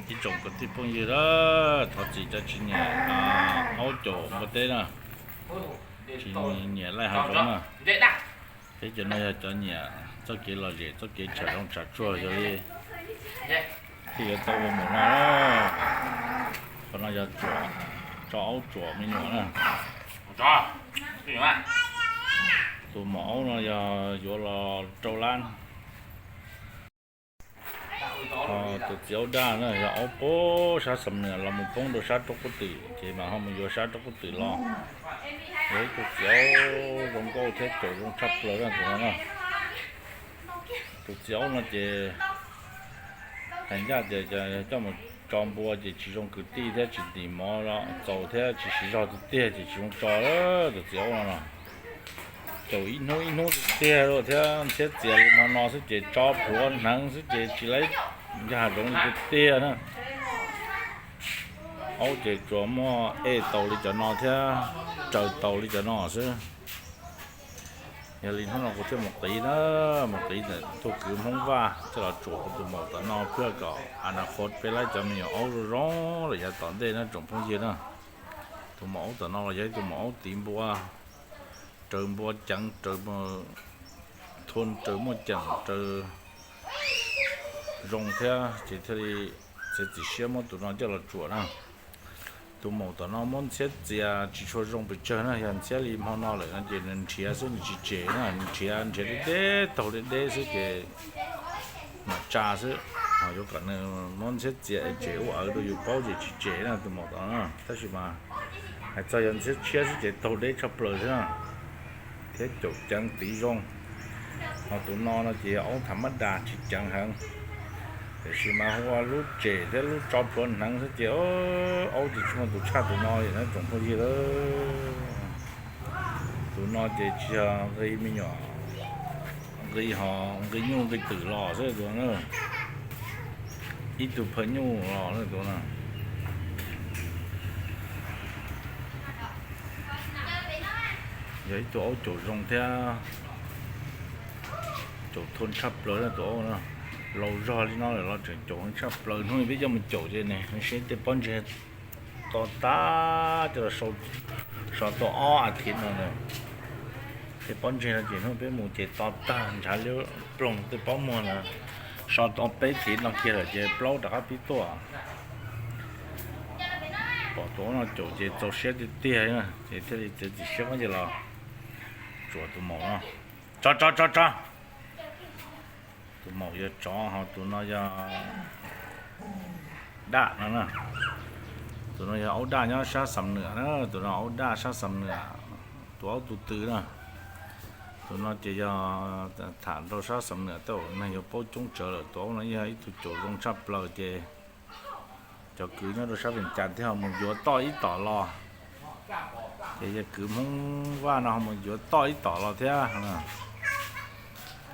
Ib tsoom kwv tij phooj ywg a, thov txim cov tsis nyiam aub caum npua teb na, tsis nyiam laij hav zoov na. Peb cov no yog cov nyiam txoj kev lom zem, txoj kev tsham zoov tsham tsuag, yog li thiaj yuav tau ua mus no. Qhov no yog tso aub tsuam me nyuam na. Tus maum aub no yog yuav los rau lab. Ho tus txiv aub daj na yog aub puag sab Xam Nuam los mus poob rau sab Roob Kub Twm, ces mas ho mus yuav sab Roob Kub Twm los. Yog ib tug txiv aub zoo nkauj thiab caum zoo tshaj plaws na tus no na. Tus txiv aub no ces hais ncaj tias coj mus tso npua ces tsis zoo kwv tij thiab tsis ntim mov los txaus thiab tsis siv zog tiag tiag ces tsis zoo tso tus txiv aub no no. Caum ib hnub ib hnub tiag tiag thiab ntxhiab txias li no no xwb ces tso plhuav hneev xwb ces tsis laib ncaj hav zoov li tiag tiag na. Aub ces tsuas muaj ej tau li cov no thiab raws tau li cov no xwb. Yog li hnub no kuv thiaj mus qiv na, mus qiv ntawm tug kwv Hmoob Vaj thiaj los tsuam kuv tus maum tom no pliag kom a na qhov peb laib cov me nyuam aub zoo zoo lawm yav tom ntej na tsoom phooj ywg na. Tus maum aub tom no los yog ib tug maum aub tiv npua, raws npua ceev, raws thua, raws muaj ceem, raws zoo thiab ces thiaj li txiav txim siab muab tus no coj los tsuam na. Tus maum tom no muab ntxhiab txias tsis tshua zoo pes tsawg na, yog ntxhiab li hmo no lawm no ces nws nrhiav xwb nws tsis tsem na, nws nrhiav nrhiav deb deb taug deb deb xwb ces mam tsa xwb. Ho yuav kom nws muab ntxhiab txias es tsem ub awv rau yus paub ces tsis tsem na tus maum tom no. Tab sis mas hais txog yog ntxhiab tshiab xwb ces taug deb tshaj plaws xwb na, thiab caum ceev tiv zoo. Ho tus no no ces yog aub tham mab das tsis ceev heev, tiam sis mas hu ua lub tsem thiab lub tso plhuav hneev xwb ces aub ces tsis muaj tus tshaj tus no li na tsoom phooj ywg. Tus no ces tsis yog nqi me nyuam, nqi ho nqi nyuj nqi twm los xwb tus no na. Ib tug phaw nyuj los na tus no. Yog ib tug aub caum zoo thiab caum thua tshaj plaws na tus aub no. Laus zog li no lawm los tseem caum tshaj plaws. Hnub peb coj mus caum ces nws seb tej pob ntseg to tag coj los so tau ob as thiv no na. Tej pob ntseg no ces hnub peb mus ces to tag ntshav liab ploog tej pob muag na. So tau peb thiv no kiag lawm ces plaub rov qab pib tuaj. Pom tus aub no caum ces txaus siab tiag tiag ces thiaj li txiav txim siab muab coj los tsuam tus maum no. Tso tso tso tso. Tus maum yog tsov ho tus no yog daj no na. Tus no yog aub daj nyob sab Xam Nuam na, tus no aub daj sab Xam Nuam, tus aub tus tw na. Tus no ces yog tham rau sab Xam Nuam tej zaum neeg yuav paub coob tsawv lawm. Tus aub no yog ib tug caum zoo tshaj plaws ces cov kwv nyob rau sab Vees Cas thiaj ho mus yuav toj ib tom los. Ces yog kwv Hmoob Vaj no ho mus yuav toj ib tom los thiab.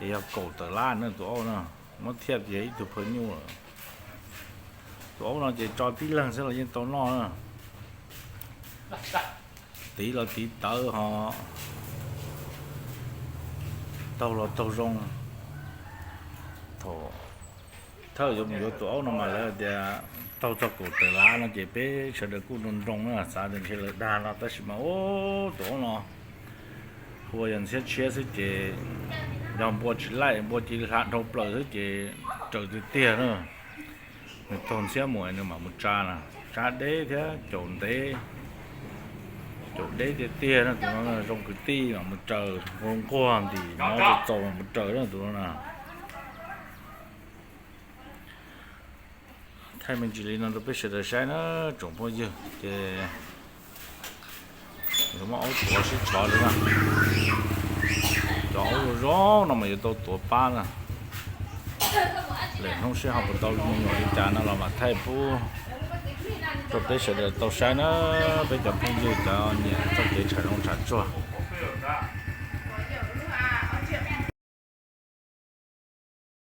Ces yog kaum tawm lab na tus aub no, muab thiaj yog ib tug phaw nyuj lawm. Tus aub no ces tso tib leeg xwb los yeej tau noj na. Tiv los tiv tawv ho taug los taug zoo. Thaum thawj yuav mus yuav tus aub no mas lawv tias taug txog kaum tawm lab no ces peb sawv daws kuj nroo nroo na, xav tias ntshe lawv dag no tab sis mas ub tus aub no hu ua yog ntxhiab tshiab xwb ces yog npua tsis laij npua cia li hla dhau plaws xwb ces raws tiag tiag na. Nws taug ntxhiab mus nws mam mus tsa na, tsa deb thiab caum ntev, caum deb tiag tiag na tus no zoo kwv tij mam mus raws, nquag nquag ntim mov txaus txaus mam mus raws na tus no na. Thaij me ntsis li no rau peb sawv daws saib na tsoom phooj ywg ces yuav muab aub tuav sib tshov li na. Cov aub zoo zoo no mas yuav tau tuav pab na. Lwm hnub seb ho puas tau me nyuam li cas no los mam thaij pub rau peb sawv daws tau saib na, peb cov phooj ywg cov nyiam txoj kev tsham zoov tsham tsuag.